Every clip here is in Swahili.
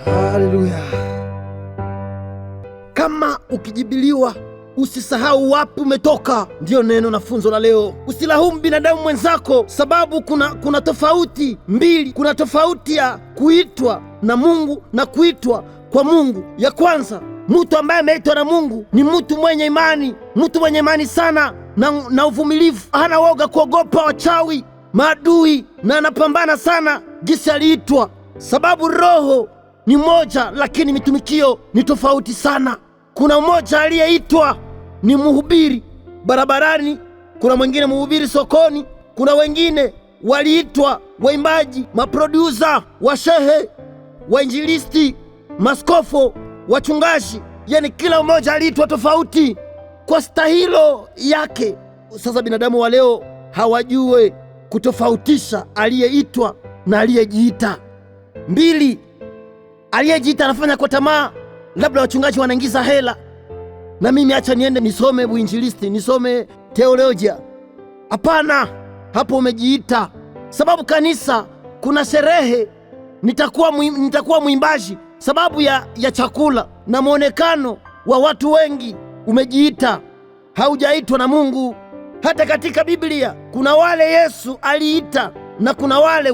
Haleluya! Kama ukijibiliwa usisahau wapi umetoka. Ndiyo neno na funzo la leo. Usilaumu binadamu mwenzako, sababu kuna tofauti mbili. Kuna tofauti ya kuitwa na Mungu na kuitwa kwa Mungu. Ya kwanza, mtu ambaye ameitwa na Mungu ni mtu mwenye imani, mtu mwenye imani sana na uvumilivu, hana woga kuogopa wachawi, maadui, na anapambana sana jinsi aliitwa, sababu roho ni moja, lakini mitumikio ni tofauti sana. Kuna mmoja aliyeitwa ni mhubiri barabarani, kuna mwingine mhubiri sokoni, kuna wengine waliitwa waimbaji, maprodusa, washehe, wainjilisti, maskofu, wachungaji. Yani kila mmoja aliitwa tofauti kwa stahilo yake. Sasa binadamu wa leo hawajue kutofautisha aliyeitwa na aliyejiita. Mbili, aliyejiita anafanya kwa tamaa, labda wachungaji wanaingiza hela, na mimi acha niende nisome uinjilisti, nisome teolojia. Hapana, hapo umejiita. Sababu kanisa kuna sherehe, nitakuwa mwimbaji sababu ya chakula na mwonekano wa watu wengi. Umejiita, haujaitwa na Mungu. Hata katika Biblia kuna wale Yesu aliita na kuna wale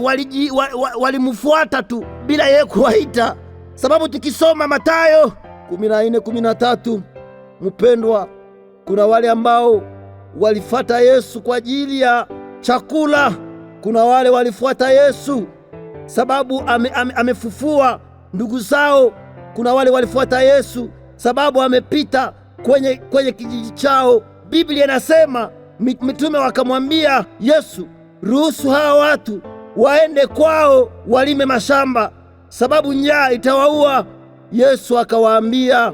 walimfuata tu bila yeye kuwaita. Sababu tukisoma Mathayo 14:13, mpendwa, kuna wale ambao walifata Yesu kwa ajili ya chakula, kuna wale walifuata Yesu sababu amefufua ndugu zao, kuna wale walifuata Yesu sababu amepita kwenye kijiji chao. Biblia inasema mitume wakamwambia Yesu, ruhusu hawa watu waende kwao walime mashamba, sababu njaa itawaua. Yesu akawaambia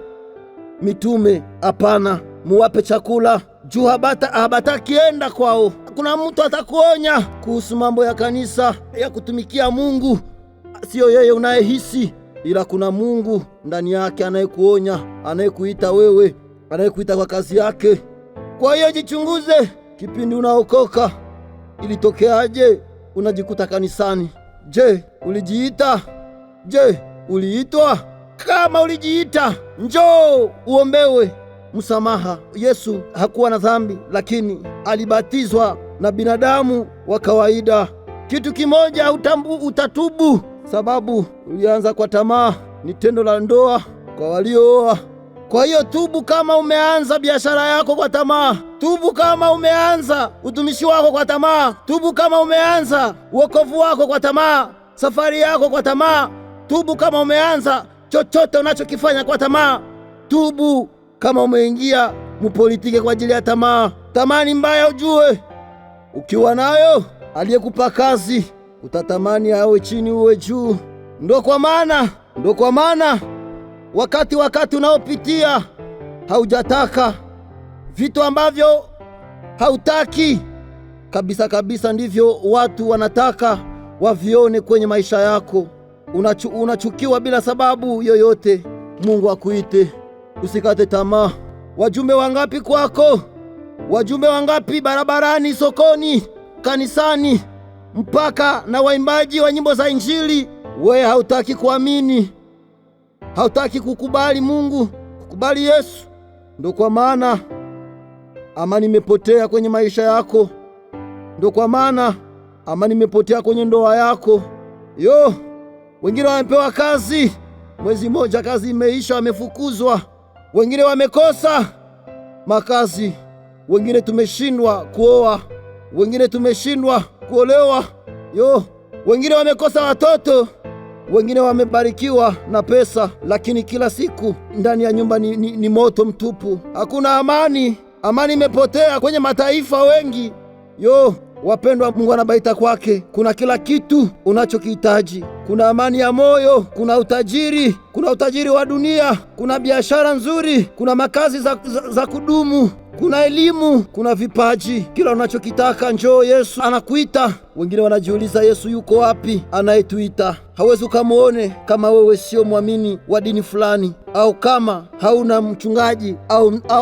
mitume, hapana, muwape chakula juu habatakienda kwao. Kuna mtu atakuonya kuhusu mambo ya kanisa, ya kutumikia Mungu. Siyo yeye unayehisi, ila kuna Mungu ndani yake anayekuonya, anayekuita wewe, anayekuita kwa kazi yake. Kwa hiyo jichunguze, kipindi unaokoka ilitokeaje unajikuta kanisani? Je, ulijiita? Je, uliitwa? Kama ulijiita, njoo uombewe msamaha. Yesu hakuwa na dhambi, lakini alibatizwa na binadamu wa kawaida. Kitu kimoja utatubu, sababu ulianza kwa tamaa. Ni tendo la ndoa kwa waliooa. Kwa hiyo tubu kama umeanza biashara yako kwa tamaa. Tubu kama umeanza utumishi wako kwa tamaa. Tubu kama umeanza wokovu wako kwa tamaa, safari yako kwa tamaa. Tubu kama umeanza chochote unachokifanya kwa tamaa. Tubu kama umeingia mupolitike kwa ajili ya tamaa. Tamaa ni mbaya, ujue. Ukiwa nayo, aliyekupa kazi utatamani awe chini uwe juu. Ndo kwa maana wakati unaopitia haujataka vitu ambavyo hautaki kabisa kabisa, ndivyo watu wanataka wavione kwenye maisha yako. Unachukiwa bila sababu yoyote. Mungu akuite, usikate tamaa. Wajumbe wangapi kwako? Wajumbe wangapi barabarani, sokoni, kanisani, mpaka na waimbaji wa nyimbo za Injili? We hautaki kuamini, hautaki kukubali Mungu, kukubali Yesu. Ndo kwa maana amani imepotea kwenye maisha yako. Ndo kwa maana amani imepotea kwenye ndoa yako. Yo, wengine wamepewa kazi, mwezi mmoja kazi imeisha, wamefukuzwa. Wengine wamekosa makazi, wengine tumeshindwa kuoa, wengine tumeshindwa kuolewa. Yo, wengine wamekosa watoto, wengine wamebarikiwa na pesa, lakini kila siku ndani ya nyumba ni moto mtupu. Hakuna amani. Amani imepotea kwenye mataifa wengi. Yo, wapendwa, Mungu anabaita kwake. Kuna kila kitu unachokihitaji. Kuna amani ya moyo, kuna utajiri, kuna utajiri wa dunia, kuna biashara nzuri, kuna makazi za kudumu, kuna elimu, kuna vipaji. Kila unachokitaka njoo, Yesu anakuita. Wengine wanajiuliza Yesu yuko wapi anayetuita? Hawezi ukamuone kama wewe sio mwamini wa dini fulani, au kama hauna mchungaji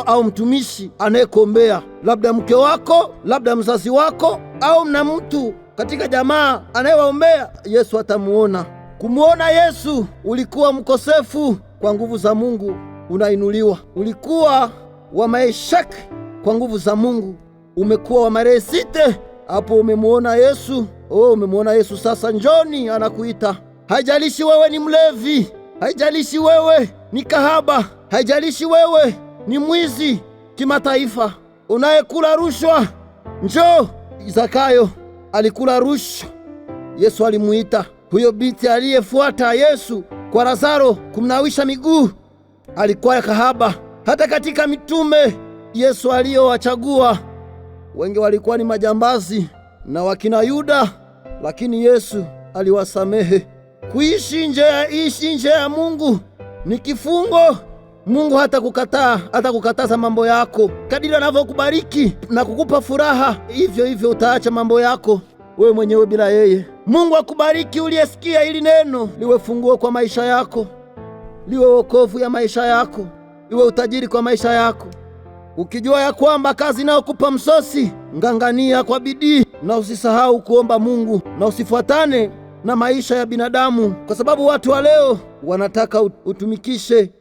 au mtumishi anayekuombea, labda mke wako, labda mzazi wako, au na mtu katika jamaa anayewaombea. Yesu atamuona. Kumwona Yesu ulikuwa mkosefu, kwa nguvu za Mungu unainuliwa. Ulikuwa wa maeshaki, kwa nguvu za Mungu umekuwa wa maresite. Hapo umemwona Yesu. Oh, umemwona Yesu sasa, njoni, anakuita. Haijalishi wewe ni mlevi, haijalishi wewe ni kahaba, haijalishi wewe ni mwizi kimataifa, unayekula rushwa, njoo. Zakayo alikula rushwa, Yesu alimuita. Huyo binti aliyefuata Yesu kwa Lazaro kumnawisha miguu alikuwa kahaba. Hata katika mitume Yesu aliyowachagua wengi walikuwa ni majambazi na wakina Yuda, lakini Yesu aliwasamehe. Kuishi nje ishi nje ya Mungu ni kifungo. Mungu hata kukataa hata kukataza mambo yako. Kadiri anavyokubariki na kukupa furaha, hivyo hivyo utaacha mambo yako wewe mwenyewe bila yeye. Mungu akubariki uliyesikia hili neno, liwe funguo kwa maisha yako, liwe wokovu ya maisha yako, iwe utajiri kwa maisha yako. Ukijua ya kwamba kazi inayokupa msosi, ngangania kwa bidii, na usisahau kuomba Mungu, na usifuatane na maisha ya binadamu, kwa sababu watu wa leo wanataka utumikishe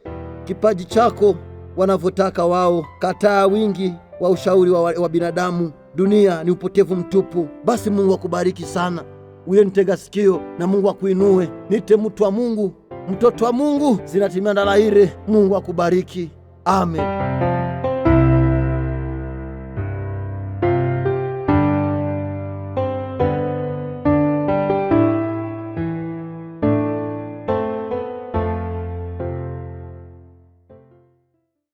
kipaji chako wanavyotaka wao. Kataa wingi wa ushauri wa binadamu. Dunia ni upotevu mtupu. Basi Mungu akubariki sana, uye nitega sikio na Mungu akuinue. Nite mtu wa Mungu, mtoto wa Mungu, zinatimia ndalaire. Mungu akubariki, amen.